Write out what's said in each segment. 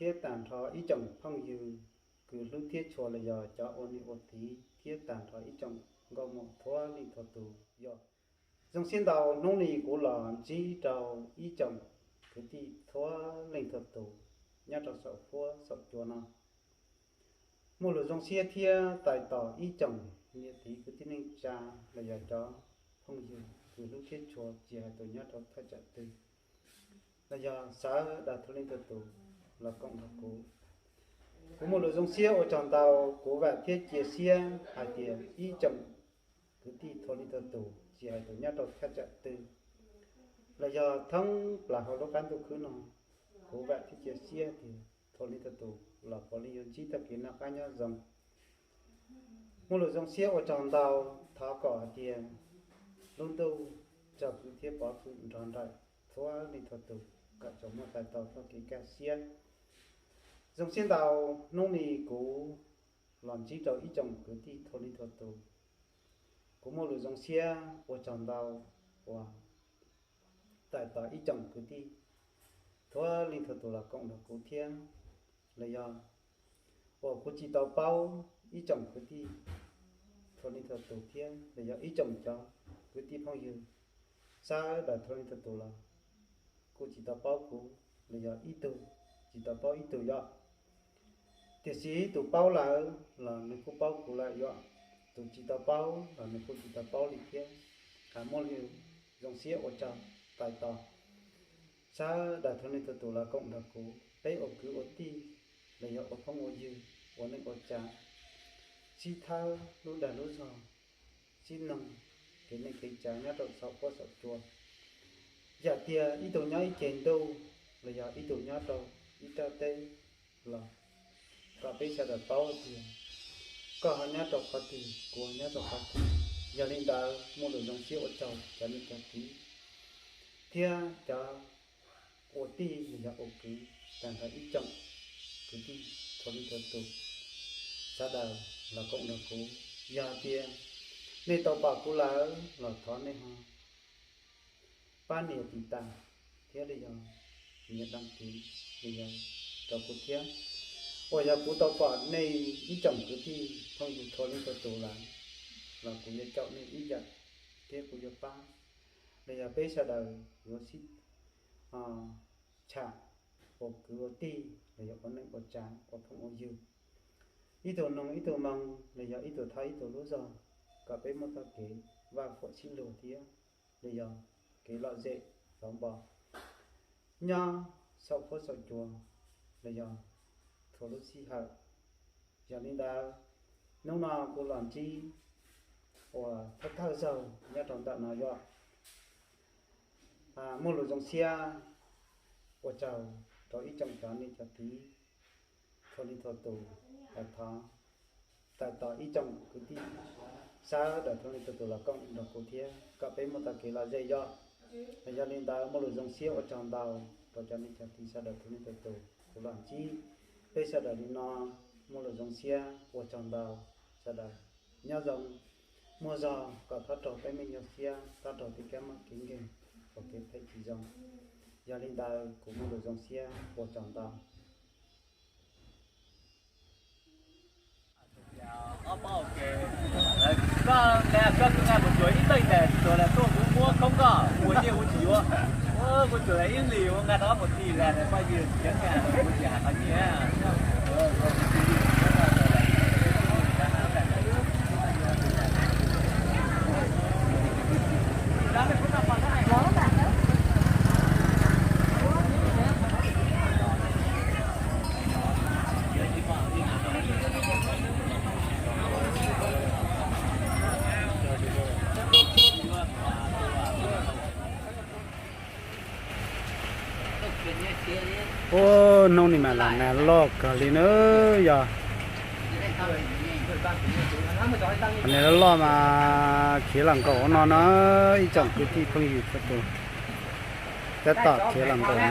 thiab tag nrho ib tsoom phooj ywg kwv hlub thiab tshua los yog cov ua niam ua txiv thiab tag nrho ib tsoom nkauj muam thoob leej thoob tus yog. Zoo siab ntau hnub no kuv los ntsib rau ib tsoom kwv tij thoob leej thoob tus nyob rau saum huab saum cua no. Muaj lus zoo siab thiab tais tos ib tsoom niam txiv kwv tij neej tsa los yog cov phooj ywg kwv hlub thiab tshua tsis hais tus nyob rau thaj tsam twg los yog sawv daws thoob leej thoob tus los koom nrog kuv. Kuv muaj lus zoo siab ua tsaug ntau, kuv vam thiab cia siab hais tias ib tsoom kwv tij thoob leej thoob tus tsis hais tus nyob rau thaj tsam twg los yog thoob plaws hauv lub qab ntuj khwb no, kuv vam thiab cia siab tias thoob leej thoob tus los puav leej yuav ntsib txoj kev noj qab nyob zoo. Muaj lus zoo siab ua tsaug ntau, thov kom hais tias lub ntuj tsaug kwv thiab pov kwv nrog nraim thoob leej thoob tus kom tsuas muaj tais tos txoj kev kaj siab. Zoo siab ntau, hnub no kuv los ntsib rau ib tsoom kwv tij thoob leej thoob tus. Kuv muaj lus zoo siab ua tsaug ntau uas tais tos ib tsoom kwv tij thoob leej thoob tus los koom nrog kuv thiab los yog uas kuv tsis tau paub ib tsoom kwv tij thoob leej thoob tus thiab los yog ib tsoom cov kwv tij phooj ywg sawv daws thoob leej thoob tus los kuj tsis tau paub kuv los yog ib tug tsis tau paub ib tug yom. Tiam sis tus paub lawm los nws kuj paub kuv lawm yom, tus tsis tau paub los nws kuj tsis tau paub li thiab. Kuv muaj lus zoo siab ua tsaug tais tos sawv daws thoob leej thoob tus los koom nrog kuv, peb ua kwv ua tij los yog ua phooj ua ywg, ua neej ua tsav, sib thawb lub dag lub zog, sib noog kev neej kev tsav nyob rau saum huab saum cua. Yog tias ib tug nyob ib ceg ntuj los yog ib tug nyob rau ib rab teb los kom peb sawv daws paub tias koj ho nyob rau qhov twg, kuv nyob rau qhov twg. Yog li ntawd muaj lus zoo siab ua tsaug cov niam cov txiv thiab cov ua tij los yog ua kwv, tag nrho ib tsoom kwv tij thoob leej thoob tus sawv daws los koom nrog kuv. Yog tias nej tau pom kuv lawm los thov nej ho pab nias tiv tas thiab los yog nias daj kiv los yog rau kuv thiab. Uas yog kuv tau pom nej ib tsoom kwv tij phooj ywg thoob leej thoob tus lawm los kuv yuav caum nej ib yam thiab kuv yuav pab los yog peb sawv daws yuav sib tsham ua kwv ua tij los yog ua neej ua tsav ua phooj ua ywg, ib tug noog ib tug moo los yog ib tug thawb ib tug lub zog kom peb muaj txoj kev vaj huam sib luag thiab los yog kev lom zem lov npo nyob saum huab saum cua los yog txhua lub sij hawm. Yog li ntawd hnub no kuv los ntsib uas thawj thawj zaug nyob rau ntawm no yog muaj lus zoo siab ua tsaug rau ib tsoom cov niam cov txiv thoob leej thoob tus, thov tais tos ib tsoom kwv tij sawv daws thoob leej thoob tus los koom nrog kuv thiab kom peb muaj txoj kev lom zem yom. Yog li ntawd muaj lus zoo siab ua tsaug ntau rau cov niam cov txiv sawv daws thoob leej thoob tus, kuv los ntsib peb sawv daws li no muaj lus zoo siab ua tsaug ntau. Sawv daws nyob zoo, muaj zog kom thov raug teeb meem nyuaj siab, thov raug tib kab mom kev nkeeg, ua kev phem tsis zoo. Yog li ntawd kuv muaj lus zoo siab ua tsaug ntau. Ub, hnub ni mas los nag loj kawg li na yog. Nag loj loj mas khiav los nkaum no no, ib tsoom kwv tij phooj ywg txhua tus, tab tom khiav los nkaum na,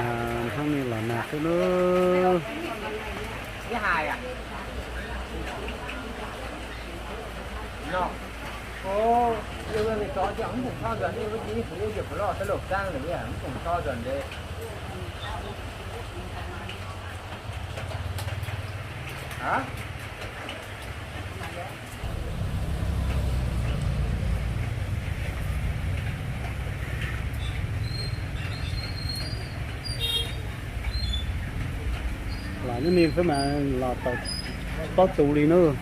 hnub ni los nag xwb na. Los neb ne xwb mas los tau tsis paub tus li nawb.